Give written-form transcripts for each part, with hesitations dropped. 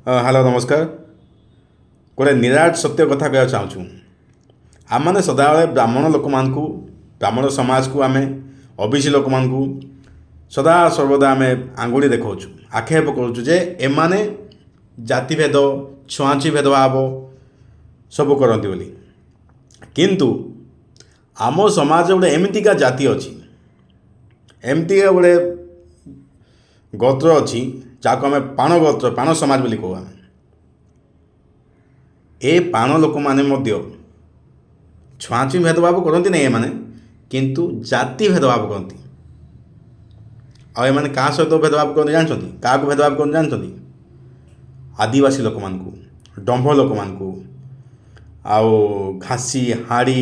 Hello, ନମସ୍କାର। ଗୋଟେ ନିରାଟ ସତ୍ୟ କଥା କହିବାକୁ ଚାହୁଁଛୁ। ଆମମାନେ ସଦାବେଳେ ବ୍ରାହ୍ମଣ ଲୋକମାନଙ୍କୁ, ବ୍ରାହ୍ମଣ ସମାଜକୁ, ଆମେ ଓବିସି ଲୋକମାନଙ୍କୁ ସଦା ସର୍ବଦା ଆମେ ଆଙ୍ଗୁଳି ଦେଖାଉଛୁ, ଆକ୍ଷେପ କରୁଛୁ ଯେ ଏମାନେ ଜାତିଭେଦ, ଛୁଆଁଛୁଇଁ ଭେଦଭାବ ସବୁ କରନ୍ତି ବୋଲି। କିନ୍ତୁ ଆମ ସମାଜ ଗୋଟେ ଏମିତିକା ଜାତି ଅଛି, ଏମିତିକା ଗୋଟେ ଗୋତ୍ର ଅଛି, ଯାହାକୁ ଆମେ ପାଣ ଗୋତ୍ର, ପାଣ ସମାଜ ବୋଲି କହୁ ଆମେ। ଏ ପାଣ ଲୋକମାନେ ମଧ୍ୟ ଛୁଆଁଛୁଇଁ ଭେଦଭାବ କରନ୍ତି ନାହିଁ ଏମାନେ, କିନ୍ତୁ ଜାତି ଭେଦଭାବ କରନ୍ତି। ଆଉ ଏମାନେ କାହା ସହିତ ଭେଦଭାବ କରନ୍ତି ଜାଣିଛନ୍ତି? କାହାକୁ ଭେଦଭାବ କରନ୍ତି ଜାଣିଛନ୍ତି? ଆଦିବାସୀ ଲୋକମାନଙ୍କୁ, ଡମ୍ଭ ଲୋକମାନଙ୍କୁ ଆଉ ଘାସି, ହାଡ଼ି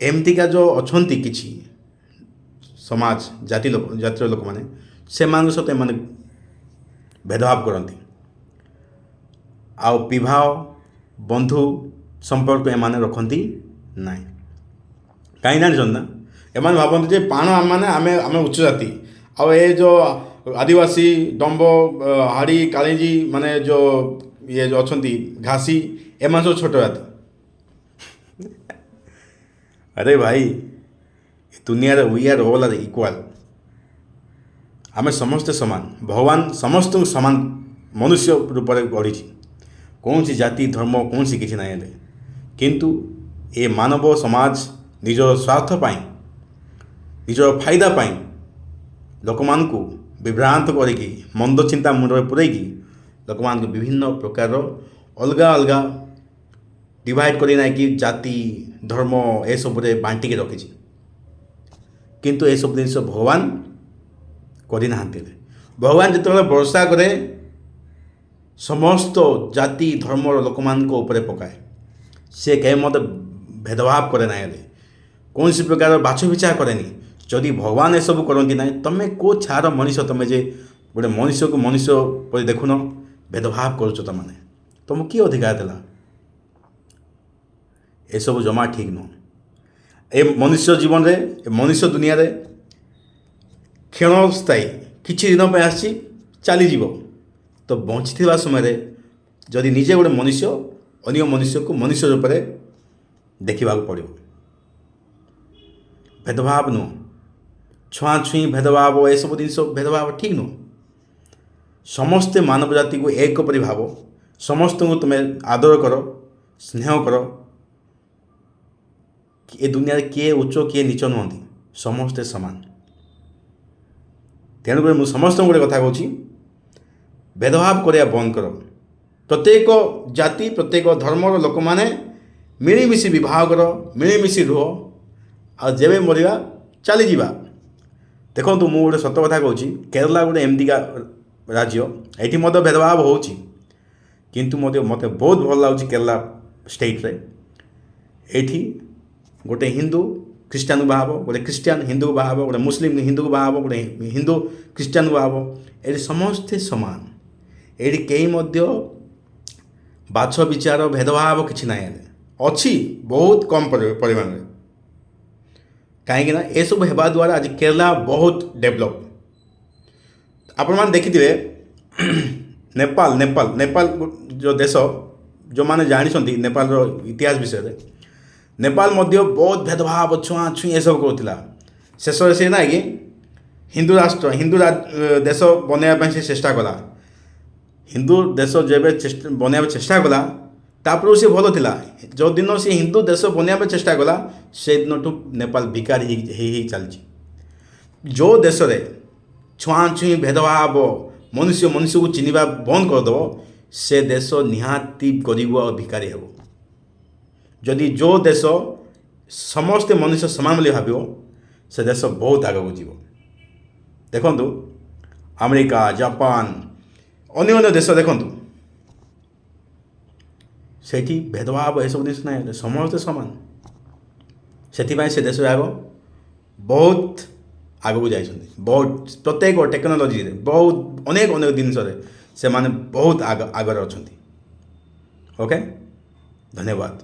ଏମିତିକା ଯେଉଁ ଅଛନ୍ତି କିଛି ସମାଜ, ଜାତି ଲୋକ, ଜାତିର ଲୋକମାନେ, ସେମାନଙ୍କ ସହିତ ଏମାନେ ଭେଦଭାବ କରନ୍ତି। ଆଉ ବିବାହ, ବନ୍ଧୁ ସମ୍ପର୍କ ଏମାନେ ରଖନ୍ତି ନାହିଁ। କାହିଁ ଜାଣିଛନ୍ତି ନା? ଏମାନେ ଭାବନ୍ତି ଯେ ପାଣ ମାନେ ଆମେ ଉଚ୍ଚ ଜାତି, ଆଉ ଏ ଯେଉଁ ଆଦିବାସୀ, ଡମ୍ବ, ହାଡ଼ି, କାଳିଞ୍ଜି ମାନେ ଯେଉଁ ଇଏ ଯେଉଁ ଅଛନ୍ତି, ଘାସି, ଏମାନେ ସବୁ ଛୋଟ ଜାତି। ଆରେ ଭାଇ, ଏ ଦୁନିଆରେ we are all are equal। ଆମେ ସମସ୍ତେ ସମାନ। ଭଗବାନ ସମସ୍ତଙ୍କୁ ସମାନ ମନୁଷ୍ୟ ରୂପରେ ଗଢ଼ିଛି। କୌଣସି ଜାତି, ଧର୍ମ, କୌଣସି କିଛି ନାହିଁ ହେଲେ। କିନ୍ତୁ ଏ ମାନବ ସମାଜ ନିଜ ସ୍ୱାର୍ଥ ପାଇଁ, ନିଜର ଫାଇଦା ପାଇଁ ଲୋକମାନଙ୍କୁ ବିଭ୍ରାନ୍ତ କରିକି, ମନ୍ଦ ଚିନ୍ତା ମୁଣ୍ଡରେ ପୂରେଇକି ଲୋକମାନଙ୍କୁ ବିଭିନ୍ନ ପ୍ରକାରର ଅଲଗା ଅଲଗା ଡିଭାଇଡ଼ କରି ନାଇକି ଜାତି, ଧର୍ମ ଏସବୁରେ ବାଣ୍ଟିକି ରଖିଛି। କିନ୍ତୁ ଏସବୁ ଜିନିଷ ଭଗବାନ କରିନାହାନ୍ତି। ହେଲେ ଭଗବାନ ଯେତେବେଳେ ବର୍ଷା କରେ, ସମସ୍ତ ଜାତି ଧର୍ମର ଲୋକମାନଙ୍କ ଉପରେ ପକାଏ। ସେ କେବେ ମଧ୍ୟ ଭେଦଭାବ କରେ ନାହିଁ, ହେଲେ କୌଣସି ପ୍ରକାର ବାଛ ବିଚାର କରେନି। ଯଦି ଭଗବାନ ଏସବୁ କରନ୍ତି ନାହିଁ, ତମେ କେଉଁ ଛାର ମଣିଷ ତମେ ଯେ ଗୋଟେ ମଣିଷକୁ ମଣିଷ ପରି ଦେଖୁନ, ଭେଦଭାବ କରୁଛ ତମମାନେ? ତମକୁ କିଏ ଅଧିକାର ଦେଲା? ଏସବୁ ଜମା ଠିକ୍ ନୁହଁ। ଏ ମନୁଷ୍ୟ ଜୀବନରେ, ଏ ମନୁଷ୍ୟ ଦୁନିଆରେ କ୍ଷଣସ୍ଥାୟୀ, କିଛି ଦିନ ପାଇଁ ଆସିଛି, ଚାଲିଯିବ। ତ ବଞ୍ଚିଥିବା ସମୟରେ ଯଦି ନିଜେ ଗୋଟେ ମନୁଷ୍ୟ, ଅନ୍ୟ ମନୁଷ୍ୟକୁ ମନୁଷ୍ୟ ରୂପରେ ଦେଖିବାକୁ ପଡ଼ିବ। ଭେଦଭାବ ନୁହଁ, ଛୁଆଁଛୁଇଁ ଭେଦଭାବ, ଏସବୁ ଜିନିଷ ଭେଦଭାବ ଠିକ୍ ନୁହଁ। ସମସ୍ତେ ମାନବ ଜାତିକୁ ଏକ ପରି ଭାବ। ସମସ୍ତଙ୍କୁ ତୁମେ ଆଦର କର, ସ୍ନେହ କର। ଏ ଦୁନିଆରେ କିଏ ଉଚ୍ଚ, କିଏ ନୀଚ ନୁହନ୍ତି, ସମସ୍ତେ ସମାନ। ତେଣୁକରି ମୁଁ ସମସ୍ତଙ୍କୁ ଗୋଟେ କଥା କହୁଛି, ଭେଦଭାବ କରିବା ବନ୍ଦ କର। ପ୍ରତ୍ୟେକ ଜାତି, ପ୍ରତ୍ୟେକ ଧର୍ମର ଲୋକମାନେ ମିଳିମିଶି ବିବାହ କର, ମିଳିମିଶି ରୁହ। ଆଉ ଯେବେ ମରିବା, ଚାଲିଯିବା। ଦେଖନ୍ତୁ, ମୁଁ ଗୋଟେ ସତ କଥା କହୁଛି। କେରଲା ଗୋଟେ ଏମିତିକା ରାଜ୍ୟ, ଏଇଠି ମଧ୍ୟ ଭେଦଭାବ ହେଉଛି, କିନ୍ତୁ ମଧ୍ୟ ମୋତେ ବହୁତ ଭଲ ଲାଗୁଛି କେରଲା ଷ୍ଟେଟ୍ରେ। ଏଇଠି ଗୋଟେ ହିନ୍ଦୁ ଖ୍ରୀଷ୍ଟିଆନକୁ ବାହା ହେବ, ଗୋଟେ ଖ୍ରୀଷ୍ଟିଆନ ହିନ୍ଦୁକୁ ବାହା ହେବ, ଗୋଟେ ମୁସଲିମ ହିନ୍ଦୁକୁ ବାହା ହେବ, ଗୋଟେ ହିନ୍ଦୁ ଖ୍ରୀଷ୍ଟିଆନକୁ ବାହା ହେବ। ଏଇଠି ସମସ୍ତେ ସମାନ। ଏଇଠି କେହି ମଧ୍ୟ ବାଛ ବିଚାର, ଭେଦଭାବ କିଛି ନାହିଁ। ହେଲେ ଅଛି ବହୁତ କମ୍ ପରିମାଣରେ। କାହିଁକିନା ଏସବୁ ହେବା ଦ୍ୱାରା ଆଜି କେରଲା ବହୁତ ଡେଭଲପ୍। ଆପଣମାନେ ଦେଖିଥିବେ ନେପାଳ, ନେପାଳ, ନେପାଳ ଯେଉଁ ଦେଶ, ଯେଉଁମାନେ ଜାଣିଛନ୍ତି ନେପାଳର ଇତିହାସ ବିଷୟରେ, ନେପାଳ ମଧ୍ୟ ବହୁତ ଭେଦଭାବ, ଛୁଆଁ ଛୁଇଁ ଏସବୁ କରୁଥିଲା। ଶେଷରେ ସେ ନାଇଁ କି ହିନ୍ଦୁ ରାଷ୍ଟ୍ର, ହିନ୍ଦୁ ଦେଶ ବନେଇବା ପାଇଁ ସେ ଚେଷ୍ଟା କଲା। ହିନ୍ଦୁ ଦେଶ ଯେବେ ବନେଇବା ପାଇଁ ଚେଷ୍ଟା କଲା, ତାପରକୁ ସେ ଭଲ ଥିଲା। ଯେଉଁଦିନ ସେ ହିନ୍ଦୁ ଦେଶ ବନେଇବା ପାଇଁ ଚେଷ୍ଟା କଲା, ସେଦିନଠୁ ନେପାଳ ଭିକାରୀ ହେଇ ହେଇ ହେଇ ଚାଲିଛି। ଯେଉଁ ଦେଶରେ ଛୁଆଁ ଛୁଇଁ ଭେଦଭାବ, ମନୁଷ୍ୟ ମନୁଷ୍ୟକୁ ଚିହ୍ନିବା ବନ୍ଦ କରିଦେବ, ସେ ଦେଶ ନିହାତି ଗରିବ ଆଉ ଭିକାରୀ ହେବ। ଯଦି ଯେଉଁ ଦେଶ ସମସ୍ତେ ମନୁଷ୍ୟ ସମାନ ବୋଲି ଭାବିବ, ସେ ଦେଶ ବହୁତ ଆଗକୁ ଯିବ। ଦେଖନ୍ତୁ, ଆମେରିକା, ଜାପାନ, ଅନ୍ୟ ଅନ୍ୟ ଦେଶ ଦେଖନ୍ତୁ, ସେଇଠି ଭେଦଭାବ ଏସବୁ ଜିନିଷ ନାହିଁ, ସମସ୍ତେ ସମାନ। ସେଥିପାଇଁ ସେ ଦେଶ ଯାକ ବହୁତ ଆଗକୁ ଯାଇଛନ୍ତି। ବହୁତ ପ୍ରତ୍ୟେକ ଟେକ୍ନୋଲୋଜିରେ, ବହୁତ ଅନେକ ଅନେକ ଜିନିଷରେ ସେମାନେ ବହୁତ ଆଗରେ ଅଛନ୍ତି। ଓକେ, ଧନ୍ୟବାଦ।